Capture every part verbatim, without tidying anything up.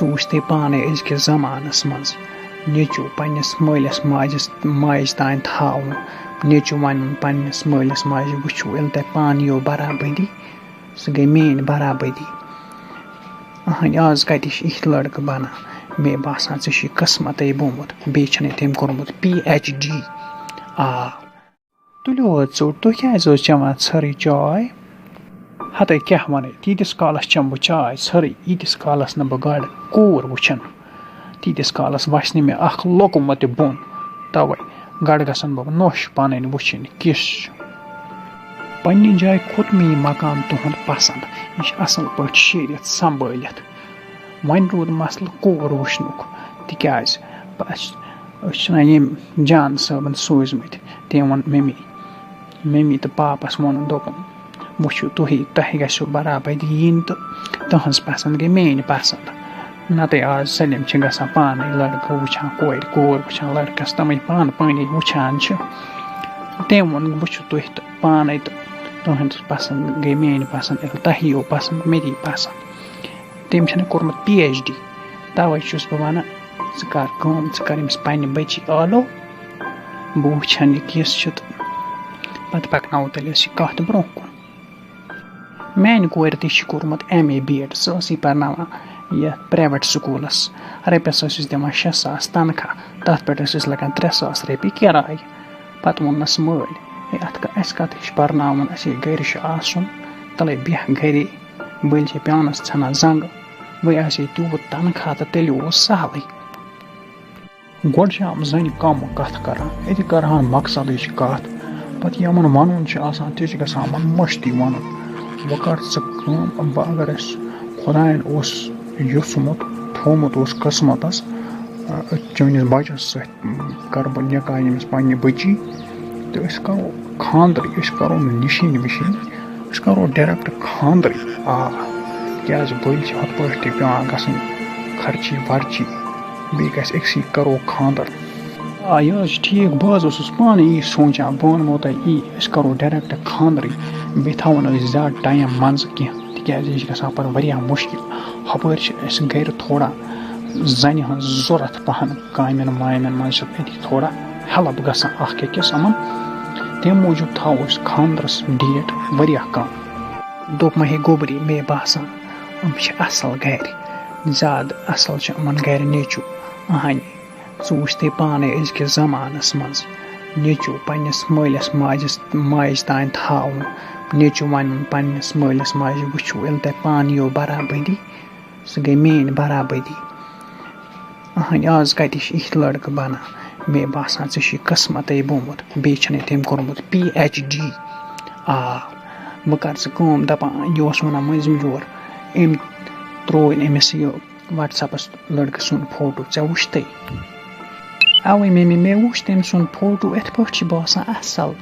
ژٕ وٕچھ تُہۍ پانَے أزکِس زمانَس منٛز نیٚچوٗ پنٛنِس مٲلِس ماجہِ تام تھاوُن، نیٚچوٗ وَنُن پنٛنِس مٲلِس ماجہِ، "وٕچھِو، ییٚلہِ تۄہہِ پانہٕ یِیو برابٔدی، سُہ گٔے میٛٲنۍ برابٔدی۔" اہنۍ، آز کَتہِ چھِ یِتھۍ لٔڑکہٕ بَنان؟ مےٚ باسان، ژےٚ چھُے قٕسمَتٕے بومُت، بیٚیہِ چھُنہٕ تٔمۍ کوٚرمُت پی ایچ ڈی۔ آ، تُلِو حظ ژوٚٹ، تُہۍ کیٛازِ حظ چٮ۪وان ژھٔرٕے چاے؟ ہَتَے کیٛاہ وَنَے، تیٖتِس کالَس چٮ۪مہٕ بہٕ چاے ژھٔرٕے، ییٖتِس کالَس نہٕ بہٕ گۄڈٕ کوٗر وٕچھَن۔ تیٖتِس کالَس وَسہِ نہٕ مےٚ اَکھ لوٚکمہٕ تہِ بۄن۔ تَوَے گۄڈٕ گژھن بہٕ نوٚش پَنٕنۍ وٕچھِنۍ کِژھ چھِ۔ پنٛنہِ جایہِ کھوٚت مےٚ یہِ مکان تُہُنٛد پَسنٛد۔ یہِ چھِ اَصٕل پٲٹھۍ شیٖرِتھ سنٛبھٲلِتھ۔ وۄنۍ روٗد مسلہٕ کورِ وٕچھنُک، تِکیٛازِ بس أسۍ چھِنہ ییٚمۍ جان صٲبن سوٗزمٕتۍ۔ تٔمۍ ووٚن ممی، ممی تہٕ پاپس ووٚنُن، دوٚپُن، "وٕچھِو تُہی، تۄہہِ گژھِو برابری یِنۍ تہٕ تُہنٛز پسنٛد گٔے میٛٲنۍ پسنٛد، نتہٕ آز سٲلِم چھِ گژھان پانے لڑکہٕ وٕچھان کورِ، کورِ وٕچھان لڑکس، تِمے پانہٕ پانے وٕچھان چھِ۔" تٔمۍ ووٚن، "وٕچھِو تُہۍ تہٕ پانے تہٕ تُہنٛز پسنٛد گٔے میٛٲنۍ پسنٛد، ییٚلہِ تۄہہِ یِیو پسنٛد، مےٚ تہِ یی پسنٛد۔" تٔمۍ چھُنہٕ کوٚرمُت پی ایچ ڈی۔ توے چھُس بہٕ وَنان، ژٕ کر کٲم، ژٕ کر أمِس پننہِ بٔچی آلو۔ بہٕ وٕچھن یہِ کِژھ چھِ تہٕ پتہٕ پکناوو تیٚلہِ أسۍ یہِ کتھ برونٛہہ کُن۔ میانہِ کورِ تہِ چھِ کوٚرمُت ایم اے بی ایڈ، سۄ ٲس یہِ پرناوان یتھ پرایویٹ سکوٗلس۔ رۄپیس ٲسِس دِوان شےٚ ساس تنخواہ، تتھ پٮ۪ٹھ ٲسِس لگان ترٛےٚ ساس رۄپیہِ کِراے۔ پتہٕ ووٚننس مٲلۍ، "ہے، اتھ کا-، اسہِ کتھ چھِ پرناوُن، اسہِ ہے گرِ چھُ آسُن، تلے بیٚہہ گرے۔" بٔلۍ چھِ پیانَس ژھٮ۪نان زنٛگہٕ۔ وۄنۍ آسہِ ہے تیوٗت تنخواہ تہٕ تیٚلہِ اوس سہلٕے۔ گۄڈٕ چھِ یِم زَنہِ کَم کَتھ کَران، أتی کَرٕہَن مقصدٕچ کَتھ۔ پَتہٕ یِمَن وَنُن چھُ آسان، تہِ چھِ گژھان یِمَن مٔشتٕے وَنُن۔ وۄنۍ کَر ژٕ کٲم، بہٕ اگر اَسہِ خۄدایَن اوس یوٚژھمُت، تھوٚومُت اوس قٕسمَتَس، أتھۍ چٲنِس بَچَس سۭتۍ کَرٕ بہٕ نِکاح ییٚمِس پنٛنہِ بٔچی، تہٕ أسۍ کَرو خانٛدرٕے، أسۍ کَرو نہٕ نِشٲنۍ وِشٲنۍ، أسۍ کَرو ڈایریکٹ خانٛدرٕے۔ آ، کیٛازِ بٔلۍ چھِ ہُتھ پٲٹھۍ تہِ پٮ۪وان گژھٕنۍ خرچی ورچی، بیٚیہِ گژھِ أکسٕے کَرو خانٛدر۔ آ، یہِ حظ چھِ ٹھیٖک، بہٕ حظ اوسُس پانہٕ یی سونٛچان، بہٕ وَنمو تۄہہِ یی، أسۍ کَرو ڈایریکٹ خانٛدرٕے، بیٚیہِ تھاوو نہٕ أسۍ زیادٕ ٹایم منٛزٕ کینٛہہ، تِکیٛازِ یہِ چھِ گژھان پَتہٕ واریاہ مُشکل۔ ہُپٲرۍ چھِ اَسہِ گَرِ تھوڑا زَنہِ ہٕنٛز ضوٚرَتھ پَہَن۔ کامٮ۪ن وامٮ۪ن منٛز چھِ أتی تھوڑا ہیلپ گژھان اکھ أکِس یِمن۔ تَمہِ موٗجوٗب تھاوو أسۍ خانٛدرَس ڈیٹ واریاہ کم۔ دوٚپ مےٚ، "ہے گوٚبری، مےٚ باسان یِم چھِ اَصٕل گرِ، زیادٕ اَصٕل چھِ یِمن گرِ نیٚچوٗ۔ اَہنہِ، ژٕ وٕچھ تُہۍ پانَے أزکِس زمانَس منٛز نیٚچوٗ پنٛنِس مٲلِس ماجِس، ماجہِ تام تھاوُن، نیٚچوٗ وَنُن پنٛنِس مٲلِس ماجہِ، 'وٕچھِو، ییٚلہِ تۄہہِ پانہٕ یِیو برابٔدی، سُہ گٔے میٛٲنۍ برابٔدی۔ اَہنہِ، آز کَتہِ چھِ یِتھۍ لٔڑکہٕ بَنان؟ مےٚ باسان، ژےٚ چھُے قٕسمَتٕے بومُت، بیٚیہِ چھُنَے تٔمۍ کوٚرمُت پی ایچ ڈی۔ آ، وۄنۍ کَر ژٕ کٲم، دَپان، یہِ اوس وَنان مٔنٛزِم یور، أمۍ ترٛوو أمِس یہِ WhatsApp-س لٔڑکہٕ سُنٛد فوٹو، ژےٚ وُچھتھٕے؟" اَوَے مےٚ، مےٚ، مےٚ وُچھ تٔمۍ سُنٛد فوٹو، یِتھ پٲٹھۍ چھِ باسان اَصٕل۔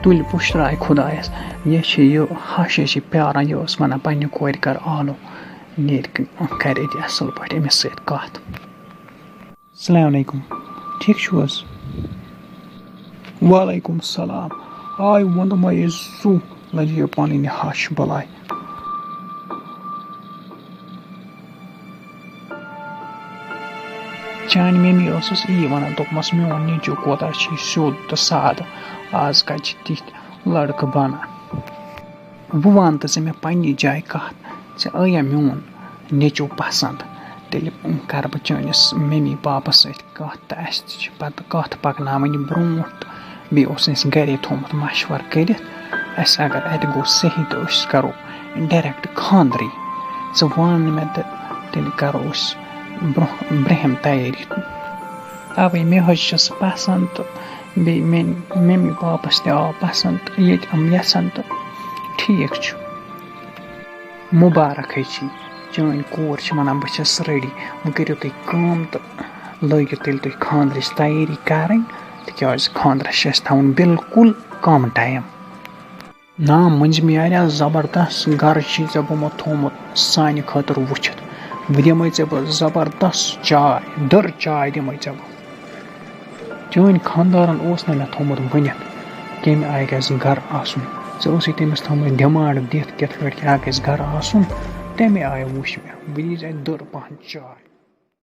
تُلہِ پُشراے خۄدایَس، یہِ چھِ یہِ ہَش، یہِ چھِ پیاران، یہِ ٲس وَنان پنٛنہِ کورِ کَر آلو، نیرِ کَرِ أتی اَصٕل پٲٹھۍ أمِس سۭتۍ کَتھ۔ السلام علیکم، ٹھیٖک چھِو حظ؟ وعلیکم السلام۔ آے ووٚنُم ہے سُہ لَجہِ یہِ پَنٕنۍ ہَش بَلاے۔ چانہِ مٔمی ٲسٕس یی وَنان، دوٚپمَس، "میون نیٚچوٗ کوتاہ چھُے سیوٚد تہٕ سادٕ، آز کَتہِ چھِ تِتھۍ لٔڑکہٕ بَنان؟" وۄنۍ وَن تہٕ ژٕ مےٚ پنٛنہِ جایہِ کَتھ، ژےٚ آیا میون نیٚچوٗ پَسنٛد؟ تیٚلہِ کَرٕ بہٕ چٲنِس مٔمی پاپَس سۭتۍ کَتھ تہٕ اَسہِ تہِ چھِ پَتہٕ کَتھ پَکناوٕنۍ برونٛٹھ۔ تہٕ بیٚیہِ اوس اَسہِ گَرے تھوٚومُت مَشوَرٕ کٔرِتھ، اَسہِ اگر اَتہِ گوٚو صحیح تہٕ أسۍ کَرو ڈایریکٹ خانٛدرٕے۔ ژٕ وَن مےٚ تہٕ تیٚلہِ کَرو أسۍ برونٛہہ، برٛنٛہِم تیٲری۔ اَوَے مےٚ حظ چھِ سُہ پَسنٛد تہٕ بیٚیہِ میٛانہِ مٔمی پاپَس تہِ آو پَسنٛد تہٕ ییٚتہِ یِم یَژھن تہٕ ٹھیٖک چھُ۔ مُبارَکٕے چھِ، چٲنۍ کوٗر چھِ وَنان، "بہٕ چھَس ریڈی۔" وۄنۍ کٔرِو تُہۍ کٲم تہٕ لٲگِو تیٚلہِ تُہۍ خانٛدرٕچ تیٲری کَرٕنۍ، تِکیٛازِ خانٛدرَس چھِ اَسہِ تھاوُن بِلکُل کَم ٹایم۔ نا مٔنٛزِم یارا، زبردست گرٕ چھُے ژےٚ گوٚمُت تھوٚومُت سانہِ خٲطرٕ وٕچھِتھ۔ بہٕ دِمَے ژےٚ بہٕ زبردست چاے، دٔر چاے دِمَے ژےٚ بہٕ۔ چٲنۍ خانٛدارَن اوس نہٕ مےٚ تھوٚومُت ؤنِتھ کَمہِ آیہِ گژھِ گرٕ آسُن۔ ژےٚ اوسُے تٔمِس تھٲومٕژ ڈِمانٛڈ دِتھ کِتھ پٲٹھۍ کیٛاہ گژھِ گرٕ آسُن، تَمے آیہِ وٕچھ مےٚ۔ بہٕ ییٖژ اَتہِ دٔر پَہَن چاے۔